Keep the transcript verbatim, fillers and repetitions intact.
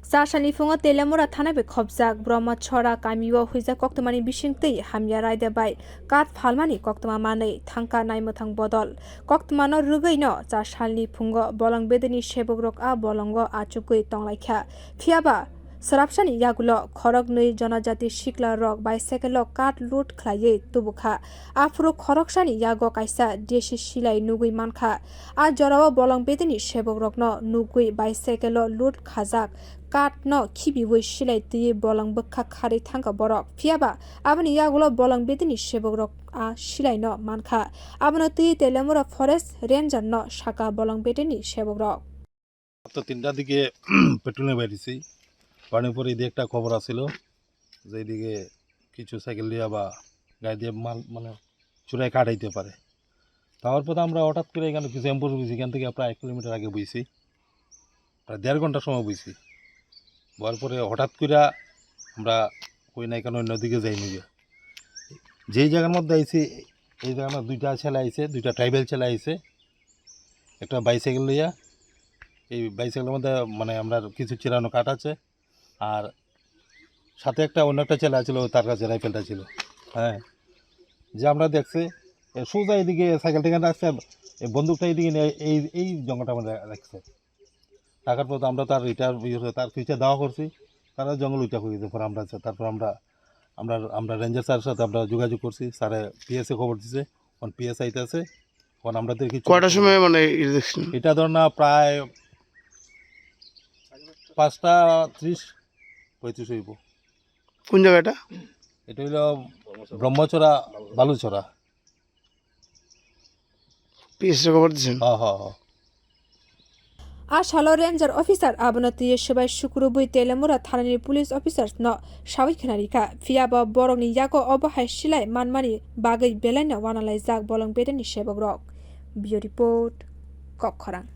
Chasani phungo Telemura thana bai khopjak Brahmachora kamio huijak koktwmani bisingtwi hamya raida bai kat phalmani koktwma manwi thangkha naimwthang bodol. Koktwmano rwgwino Chasani phungo bolong bedeni sebokrok a bolongo achukgwi tonglaikha. Phiyaba swrapsani yagulo khoroknwi jonajati siklarok bicycle-o kat load khlaiwi tubukha. Aphuru khoroksani yago kaisa desi silai nugwi mankha. A jorao bolong bedeni sebokrokno nugwi bicycle-o load khajak kat no khibiwi silai twiwi bolong bwkha kharwi thangkha borok. Phiyaba aboni yagulo bolong bedeni sebokrok a silaino mankha. Abono twiwi Telemura Forest Ranger no sakha bolong bedeni sebokrok. তো তিনটার দিকে পেট্রোলিং বেরিয়েছি। পানির পরে এদিকে একটা খবর আসছিল যে এদিকে কিছু সাইকেল দিয়ে বা গাড়ি দিয়ে মাল মানে চুরাই কাটাইতে পারে। তারপর তো আমরা হঠাৎ করে এখানে কিছু অ্যাম্বুশ বুঝি, এখান থেকে প্রায় এক কিলোমিটার আগে বইছি, প্রায় দেড় ঘন্টা সময় বইছি। বওয়ার পরে হঠাৎ করে আমরা কই না এখানে অন্যদিকে যাই নিয়ে যেই জায়গার মধ্যে আইছি, এই জায়গার মধ্যে দুইটা ছেলে আইছে, দুইটা ট্রাইবেল ছেলে আইছে, একটা বাইসাইকেল লইয়া। এই বাইসাইকেলের মধ্যে মানে আমরা কিছু চিরানো কাঠ আছে, আর সাথে একটা অন্য একটা ছেলে আছিল, তার কাছে রাইফেলটা ছিল। হ্যাঁ, যে আমরা দেখছি এ সোজা এদিকে সাইকেল টেকে রাখছে, এই বন্দুকটা এদিকে নিয়ে এই এই জঙ্গলটা আমাদের রাখছে। রাখার পর তো আমরা তার রিটার ইয়ে হচ্ছে, তার ফিউচার দাওয়া করছি, তারা জঙ্গল উঠা হয়ে গেছে। পরে আমরা তারপর আমরা আমরা আমরা রেঞ্জার স্যারের সাথে আমরা যোগাযোগ করছি, স্যারে পিএসএ খবর দিছে, এখন পিএস আইতেছে। এখন আমরা দেখি কয়টার সময় মানে ইয়ে দেখছেন? এটা ধর না প্রায় পাঁচটা ত্রিশ পঁয়ত্রিশ হইব। কোন জায়গাটা? এটা হইল ব্রহ্মচরা, বালুচরা। পিএস খবর দিছেন? হ্যাঁ, হ্যাঁ, হ্যাঁ। A salo ranger officer abono twiwi swbai sukurubwi Telemura thanani police officers no sawi khwnarikha, phiyaba borokni yago obo hai silai manmani bagwi belaino wanalaijak bolong bedeni sebokrok. Bureau Report, Kokkhorang.